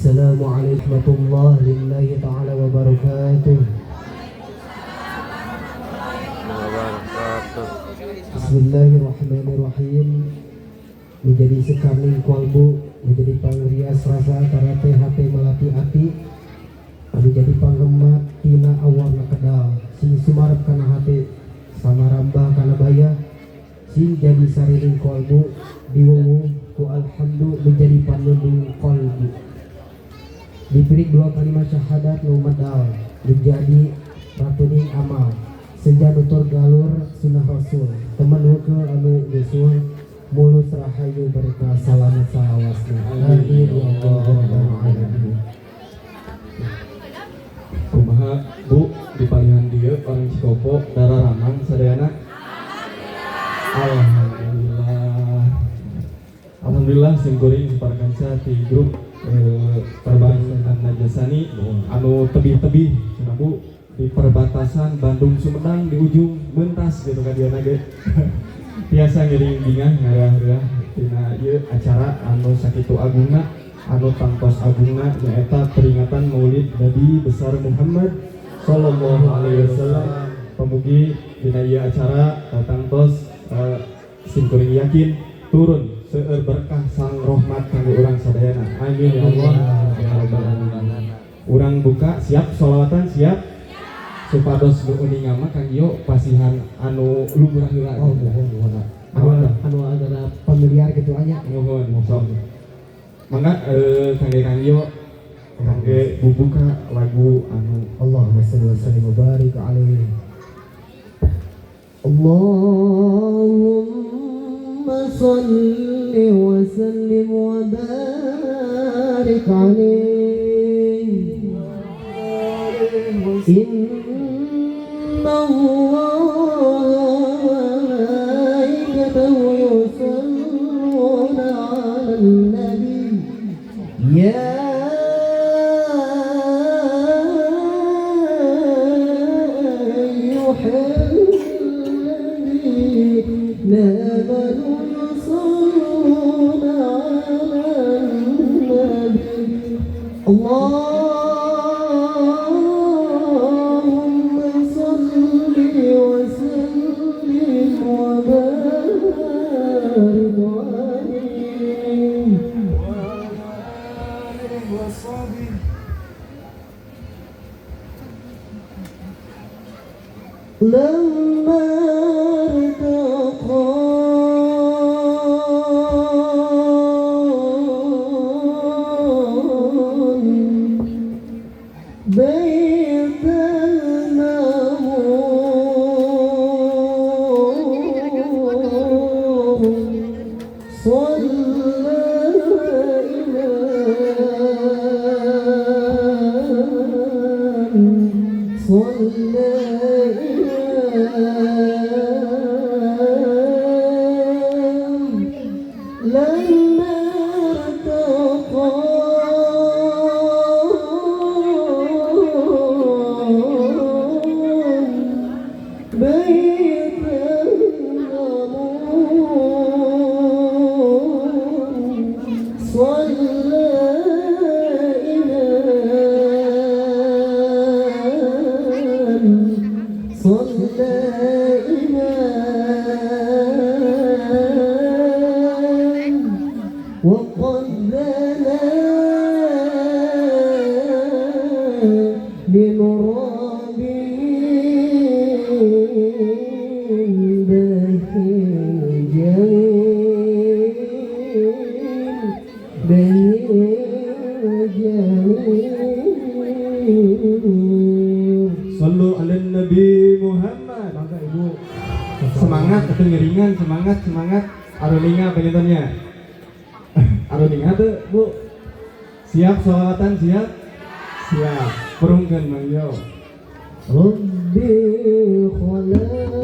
Assalamualaikum warahmatullahi taala wabarakatuh. Wabarakatuh. Bismillahirrahmanirrahim. Menjadi sekarning kolbu, menjadi pangrias rasa karate hati melatih hati, menjadi panggemat tina awarna kedal, sing sumarep kana hati samarambah kana baya, sing jadi sarining kolbu diwungu ku alhamdu, menjadi panundung kolbu, diberi dua kalimat syahadat nu medal, menjadi ratuning amal, senja nutur galur sunnah rasul, teman wuke anu nyusul, mulus rahayu berkah salamet salawasna. Amin ya Allah rabbal alamin. Kumaha, Bu, di palihan dieu orang Cikopo dararamang sadayana? Alhamdulillah. Alhamdulillah, simkuring saparkanca ti grup Terbang Najasani anu tebih-tebih cenah, Bu, di perbatasan Bandung Sumedang, di ujung mentas gitu ka dieu ge tiasa ngiring bingah ngareah-reah tina ieu acara anu sakitu agungna, anu tangtos agungna, nyaeta peringatan Maulid Nabi besar Muhammad Sallallahu Alaihi Wasallam. Pamugi dina ieu acara tangtos simkuring yakin turun seueur berkah sang rahmat kanggo urang sadayana. Amin ya Allah ya rabbal alamin. Urang buka, siap sholawatan? Siap? Supados nu uninga mah, Kang Yo, pasihan anu lumrah heula. Oh, mohon mohon, anu anu agak familiar gitu aja. Mohon, sok mangga, kangge Kang Yo, kangge bubuka lagu anu. Allahumma salli wa sallim wa barik alaihi. Allahumma salli wa sallim wa barik alaihi. Inna Allah wa malaikatahu yusalluna 'alan nabi ya أيها الذين آمنوا يصلون على النبي. اللهم صل وسلم وبارك عليه. وعلى آله وصحبه. لما ارتقى بيت المعمور صلى إمام صلى إمام لما ارتقى بيت المعمور صلى إمام صلى إمام وقد دنا بمرابه به جميل به جميل. Sallu ala Nabi Muhammad. Mangga, Ibu. Semangat atau ngiringan, semangat, semangat. Aruninga penontonnya. Aruninga tuh, Bu. Siap sholawatan, siap? Siap. Perungkan, Mang Yo. ربي خلقت